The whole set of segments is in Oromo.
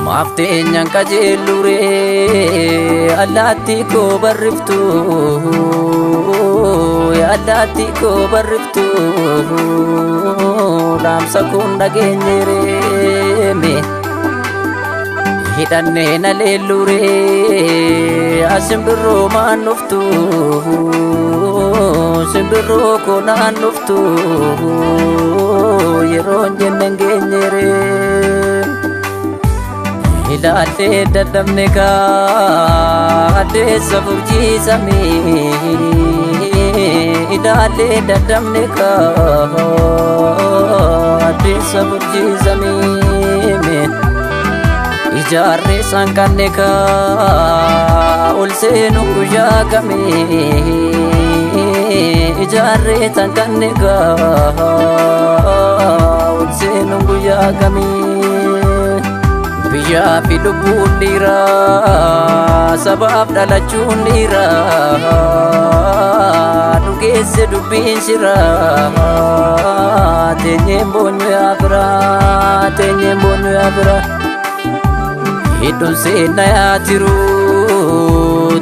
Maafteenyaan qajeeluree allaattii koo barriftu, allaattii koo barriftu, dhaamsa kun dhageenyereeme hidhannee na leelluree asimbirroo maan dhuftu, simbirroo koo naan dhuftu yeroon jenne geenyeree. Ilaallee dadhabne kaa addeessa furjiisamee, ilaallee dadhabne kaa addeessa furjiisamee, ijaarree sanqanne kaa ol seenu guyyaa kamee, ijaarree sanqanne kaa ol seenu guyyaa kamee. Biyyaa fi lubbuun dhiiraa sabaaf dhalachuun dhiiraa nu geesse dubbiin shiraa, teenyeen boonyu yaa firaa, teenyeen boonyu yaa firaa. Hidhuun seenna yaa jiru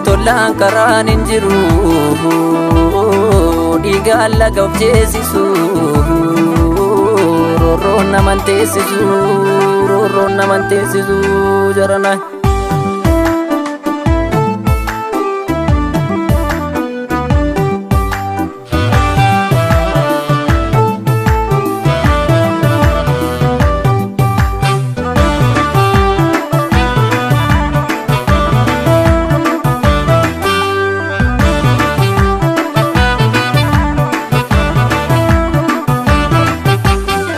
tollaan karaan hin jiru, dhiigaan laga of ceesisu, roorroon naman teessisu, roorroon naman teessisu jarana.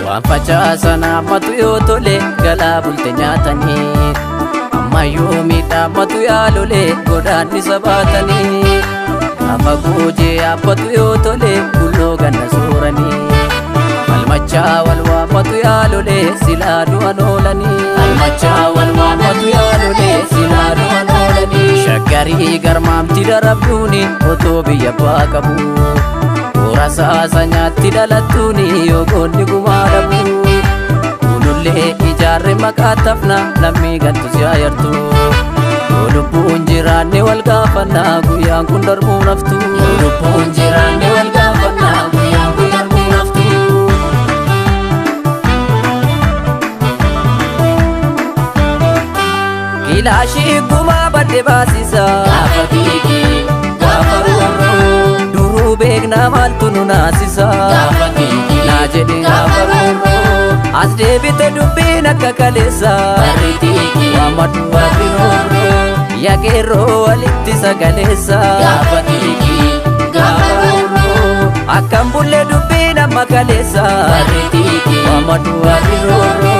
Waan facaasan hammatu yoo tole galaa bulte nyaatanii, ammayyuu miidhammatu yaalolee godaannisa baatanii, gaafa goojee yaabbatu yoo tole bulloo ganna sooranii, falmachaa wal waammatu yaalolee silaa du'an oolanii, falmachaa wal waammatu yaalolee silaa du'an oolanii. Shaggarii garmaamti darabduuni otoo biyya abbaa qabu. Rasaasa nyaatti dhalattuuni yoo goonni gumaa dhabu. Kuulullee ijaarre maqaa tafna lammii gantu si ayartu. Yoo lubbuun jiraanne wal gaafannaa guyyaan kun darbuu naftu. Yoo lubbuun jiraanne wal gaafannaa guyyaan kun darbuu naftu. Kilaashii gumaa badde baasisa. Gaafa xiiqii, gaafa roorroo. Duruu beeknaa maaltu nu naasisa. Gaafa xiiqii, Naa jedhe gaafa roorroo. As deebite dubbiin akka kaleessa. Barri xiiqii, Waammadhu barri roorroo. Yaaqeerroo walitti sagaleessa. Gaafa xiiqii, gaafa roorroo. Akkam bullee dubbiin amma kaleessa. Barri xiiqii, Waammadhu barri roorroo.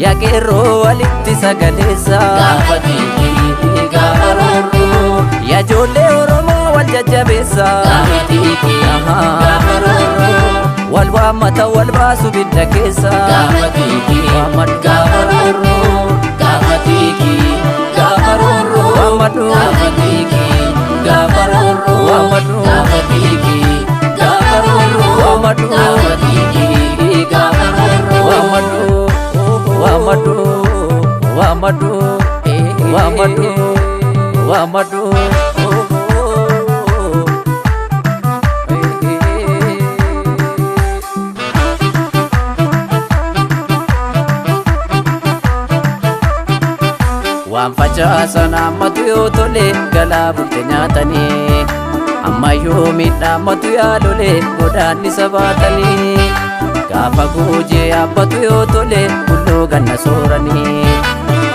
Yaaqeerroo walitti sagaleessa. Gaafa xiiqii, gaafa roorroo. Yajoollee Oromoo wal jajjabeessa. Gaafa xiiqii, gaafa roorroo. Wal waammata wal baasu bidda keessa. Gaafa xiiqii, Waammadhu gaafa roorroo. Gaafa xiiqii, gaafa roorroo. Waammadhu Gaafa xiiqii, gaafa roorroo. Waammadhu Gaafa xiiqii, gaafa roorroo. Waammadhu Gaafa xiiqii, gaafa roorroo. Waammadhu waammadhu waammadhu waammadhu waammadhu. Waan facaasan hammatu yoo tole galaa bulte nyaatanii, ammayyuu miidhammatu yaalolee godaannisa baatanii, gaafa goojee yaabbatu yoo tole bulloo ganna sooranii,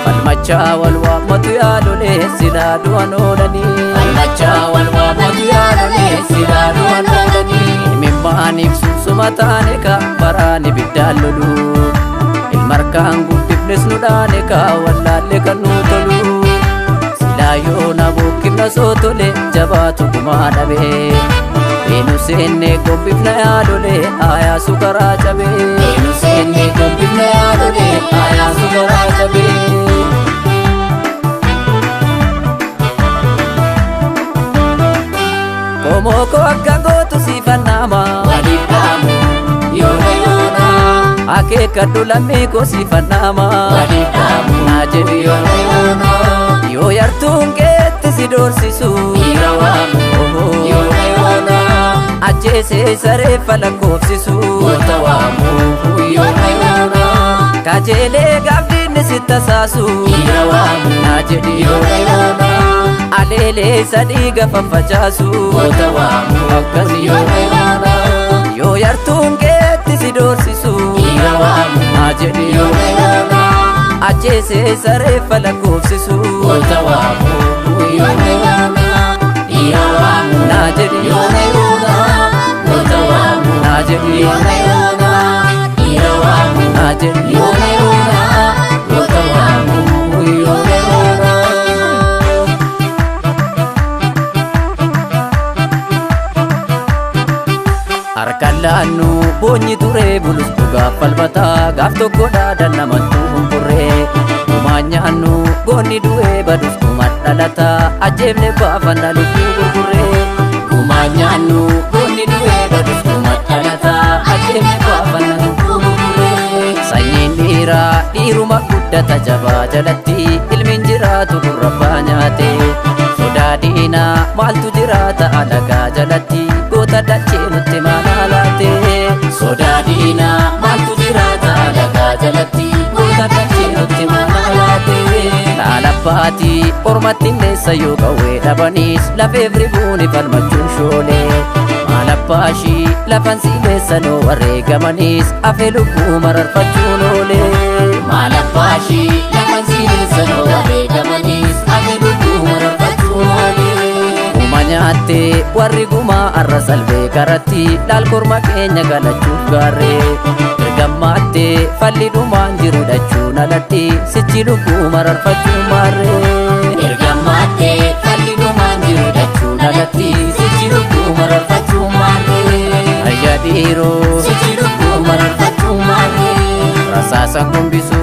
falmachaa wal waammatu yaalolee silaa du'an oolanii, Falmachaa wal waammatu yaalolee silaa du'an oolanii. Himimmaaniif sunsuma taane ka baraan ibiddaan lolu, ilmarkaan guddifnes nu dhaane ka wallaalle kan nu tolu, silaa yoo na bukkifna soo tole jabaatu gumaa dhabe, Enu seenne gombifna yaalolee ayaasu karaa cabe. Eenyu seenne gombifna yaalolee ayaasu karaa cabee. Qomoo koo akka gootu siifannaa. Akeekkadhu lammii koo siifannama. Waliif dhaamu. Naa jedhi Yoona yoona. Yoo yartuun keetti si doorsisu. Dhiira waamu. Yoona yoona. Ajjeesee sareeffa lakkoofsisu. Goota waamu. Yoona yoona. Kajeelee gaafdiinni si tasaasu. Dhiira waamu. Naa jedhi Yoona yoona. Aleelee sadii gafa facaasu. Goota waamu. Akkas Yoona yoona. Yoo yartuun keetti si doorsisu. Dhiira waamu. Naa jedhi Yoona yoona. Ajjeesee sareeffa lakkoofsisu. Goota waamu. Yoona yoona. Dhiira waamu. Naa jedhi Yoona yoona. Goota waamu. Naa jedhi Yoona yoona. Dhiira waamu. Naa jedhi Yoona yoona. Goota waamu. Yoona yoona. Harkaan laannu boonyi turee bulus dhugaaf falmataa gaaf tokko dhaadan namattuu hunkurree. Gumaan nyaannu goonni du'ee badus gumaan dhalataa ajjeefne baafanna lubbuu gurgurree. Gumaan nyaannu goonni du'ee badus gumaan dhalataa ajjeefne baafanna lubbuu gurgurree. Sanyiin dhiiraa dhiiruma guddata jabaa jalatti ilmiin jiraatu gurrabbaa nyaate. Sodaa diinaa maaltu jiraata alagaa jalatti goota dachee nutti maanaa laate. Sodaa diinaa maaltu jiraata alagaa jalatti goota dachee nutti maanaa laate. Laalabbaatii ormatti leessa yoo qawwee dhabaniis lafeef ribuuni falmachuun shoolee. Maalabbaashii lafan sileessa noo wareegamaniis afee lubbuu mararfachuun oolee. Maalabbaashii lafan sileessa noo wareegamaniis afee lubbuu mararfachuun oolee. Guma nyaattee warri gumaa arra salbee karatti laal korma keenya galachuuf gaarree. Ergammaattee falli dhumaan jiru dhachuun alatti sichi lubbuu mararfachuun maarree. Ergammaattee falli dhumaan jiru dhachuun alatti sichi lubbuu mararfachuun maarree. Ayya dhiiroo Sichi lubbuu mararfachuun maarree. rasaasan gombisu.